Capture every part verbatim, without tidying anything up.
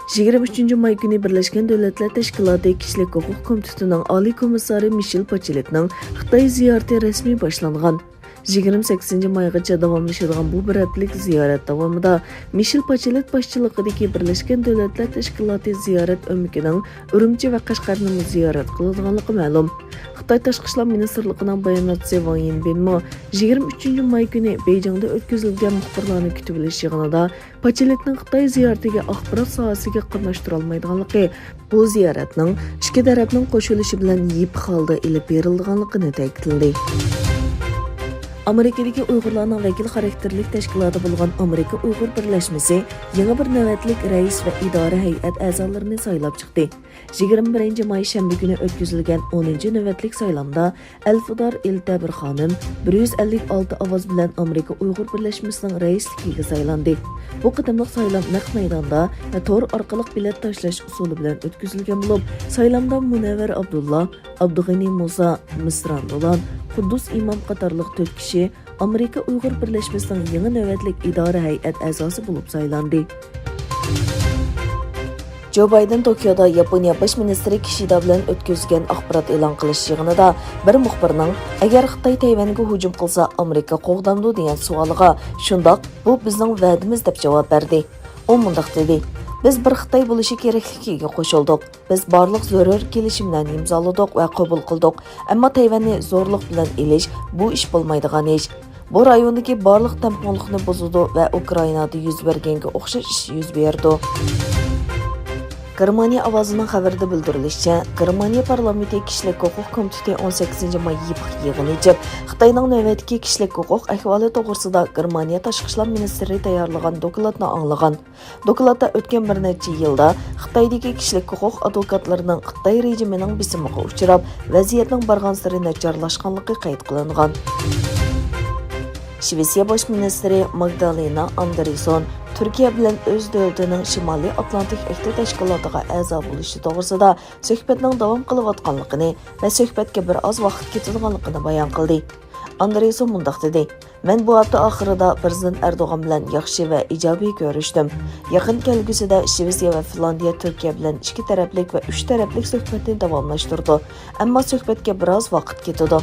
يىگىرمە ئۈچىنچى ماي كۈنى بىرلەشكەن دۆلەتلەر تەشكىلاتى كىشىلىك ھوقۇق كومىتېتىنىڭ ئالىي كومىسسارى مىشېل باچېلېتنىڭ خىتاي زىيارىتى رەسمىي باشلانغان. يىگىرمە سەككىزىنچى مايغىچە داۋاملىشىدىغان بۇ بىر ھەپتىلىك زىيارەت داۋامىدا مىشېل باچېلېت باشچىلىقىدىكى بىرلەشكەن دۆلەتلەر تەشكىلاتى زىيارەت ئۆمىكىنىڭ ئۈرۈمچى ۋە قەشقەرنىمۇ زىيارەت قىلىدىغانلىقى مەلۇم. خىتاي تاشقى ئىشلار مىنىستىرلىقىنىڭ باياناتچىسى ۋاڭ يىنبىنمۇ يىگىرمە ئۈچىنچى ماي كۈنى بېيجىڭدا ئۆتكۈزۈلگەن مۇخبىرلارنى كۈتۈۋېلىش يىغىنىدا، باچېلېتنىڭ خىتاي زىيارىتىگە ئاخبارات ساھەسىگە قاتناشتۇرالمايدىغانلىقى، بۇ زىيارەتنىڭ ئىككى تەرەپنىڭ قوشۇلۇشى بىلەن يېپىق ھالدا ئېلىپ بېرىلىدىغانلىقىنى تەكىتلىدى. ئامېرىكىدىكى ئۇيغۇرلارنىڭ ۋەكىل خاراكتېرلىك تەشكىلاتى بولغان ئامېرىكا ئۇيغۇر بىرلەشمىسى يېڭى بىر نۆۋەتلىك رەئىس ۋە ئىدارە ھەيئەت ئەزالىرىنى سايلاپ چىقتى. يىگىرمە بىرىنچى ماي شەنبە كۈنى ئۆتكۈزۈلگەن ئونىنچى نۆۋەتلىك سايلامدا ئەلفىدار ئىلتەبىر خانىم بىر يۈز ئەللىك ئالتە ئاۋاز بىلەن ئامېرىكا ئۇيغۇر بىرلەشمىسىنىڭ رەئىسلىكىگە سايلاندى. بۇ قېتىملىق سايلام نەق مەيداندا ۋە تور ئارقىلىق بېلەت تاشلاش ئۇسۇلى بىلەن ئۆتكۈزۈلگەن بولۇپ، سايلامدا مۇنەۋۋەر ئابدۇللا، ئابدۇغېنى مۇسا، مىسران دولان، قۇددۇس ئىمام قاتارلىق تۆت كىشى ئامېرىكا ئۇيغۇر بىرلەشمىسىنىڭ يېڭى نۆۋەتلىك ئىدارە ھەيئەت ئەزاسى بولۇپ سايلاندى. جو بايدېن توكيودا ياپونىيە باش مىنىستىرى كىشىدا بىلەن ئۆتكۈزگەن ئاخبارات ئېلان قىلىش يىغىنىدا بىر مۇخبىرنىڭ، «ئەگەر خىتاي تەيۋەنگە ھۇجۇم قىلسا، ئامېرىكا قوغدامدۇ؟» دېگەن سوئالىغا، «شۇنداق، بۇ بىزنىڭ ۋەدىمىز» دەپ جاۋاب بەردى. ئۇ مۇنداق دېدى، «بىز بىر خىتاي بولۇشى كېرەكلىكىگە قوشۇلدۇق. بىز بارلىق زۆرۈر كېلىشىملەرنى ئىمزالىدۇق ۋە قوبۇل قىلدۇق. ئەمما تەيۋەننى زورلۇق بىلەن ئېلىش، بۇ ئىش بولمايدىغان ئىش. بۇ رايوندىكى بارلىق تەڭپۇڭلۇقنى بۇزىدۇ ۋە ئۇكرائىنادا يۈز بەرگەنگە ئوخشاش ئىش يۈز بېرىدۇ.» گېرمانىيە ئاۋازىنىڭ خەۋىرىدە بىلدۈرۈلۈشىچە، گېرمانىيە پارلامېنتى كىشىلىك ھوقۇق كومىتېتى ئون سەككىزىنچى ماي يېپىق يىغىن ئېچىپ، خىتاينىڭ نۆۋەتتىكى كىشىلىك ھوقۇق ئەھۋالى توغرىسىدا گېرمانىيە تاشقى ئىشلار مىنىستىرى تەييارلىغان دوكلاتنى ئاڭلىغان. دوكلاتتا ئۆتكەن بىر نەچچە يىلدا خىتايدىكى كىشىلىك ھوقۇق ئادۋوكاتلىرىنىڭ خىتاي رېجىمىنىڭ بېسىمىغا ئۇچراپ، ۋەزىيەتنىڭ بارغانسېرى ناچارلاشقانلىقى قەيت قىلىنغان. شىۋېتسىيە باش مىنىستىرى ماگدالېنا ئاندېرسون تۈركىيە بىلەن ئۆز دۆلىتىنىڭ شىمالىي ئاتلانتىك ئەھدى تەشكىلاتىغا ئەزا بولۇشى توغرىسىدا سۆھبەتنىڭ داۋام قىلىۋاتقانلىقىنى ۋە سۆھبەتكە بىر ئاز ۋاقىت كېتىدىغانلىقىنى بايان قىلدى. ئاندېرسون مۇنداق دېدى، مەن بۇ ھەپتە ئاخىرىدا پىرېزىدېنت ئەردوغان بىلەن ياخشى ۋە ئىجابىي كۆرۈشتۈم. يېقىن كەلگۈسىدە شىۋېتسىيە ۋە فىنلاندىيە تۈركىيە بىلەن ئىككى تەرەپلىك ۋە ئۈچ تەرەپلىك سۆھبەتنى داۋاملاشتۇرىدۇ. ئەمما سۆھبەتكە بىراز ۋاقىت كېتىدۇ.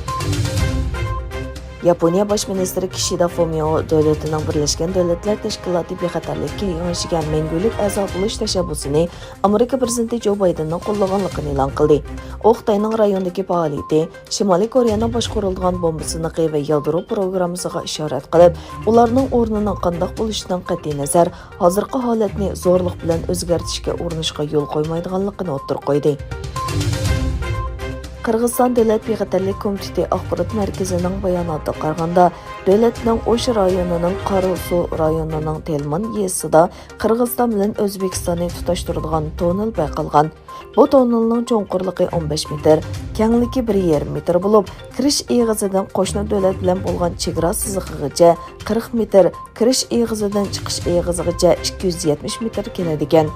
ياپونىيە باش مىنىستىرى كىشىدا فۇمىئو دۆلىتىنىڭ بىرلەشكەن دۆلەتلەر تەشكىلاتى بىخەتەرلىك كېڭىشىگە مەڭگۈلۈك ئەزا بولۇش تەشەببۇسىنى ئامېرىكا پىرېزىدېنتى جو بايدېننىڭ قوللىغانلىقىنى ئېلان قىلدى. ئۇ خىتاينىڭ رايوندىكى پائالىيىتى، شىمالىي كورېيەنىڭ باشقۇرۇلىدىغان بومبا سىنىقى ۋە يادرو پروگراممىسىغا ئىشارەت قىلىپ، ئۇلارنىڭ ئورنىنىڭ قانداق بولۇشىدىن قەتئىينەزەر، ھازىرقى ھالەتنى زورلۇق بىلەن ئۆزگەرتىشكە ئۇرۇنۇشقا يول قويمايدىغانلىقىنى ئوتتۇرىغا قويدى. قىرغىزىستان دۆلەت بىخەتەرلىك كومىتېتى ئاخبارات مەركىزىنىڭ باياناتىغا قارىغاندا، دۆلەتنىڭ ئوش رايونىنىڭ قاراسۇ رايونىنىڭ تېلمان يېزىسىدا قىرغىزىستان بىلەن ئۆزبېكىستاننى تۇتاشتۇرىدىغان توننېل بايقالغان. بۇ توننېلنىڭ چوڭقۇرلۇقى ئون بەش مېتىر، كەڭلىكى بىر يېرىم مېتىر بولۇپ، كىرىش ئېغىزىدىن قوشنا دۆلەت بىلەن بولغان چېگرا سىزىقىغىچە قىرىق مېتىر، كىرىش ئېغىزىدىن چىقىش ئېغىزىغىچە ئىككى يۈز يەتمىش مېتىر كېلىدىكەن.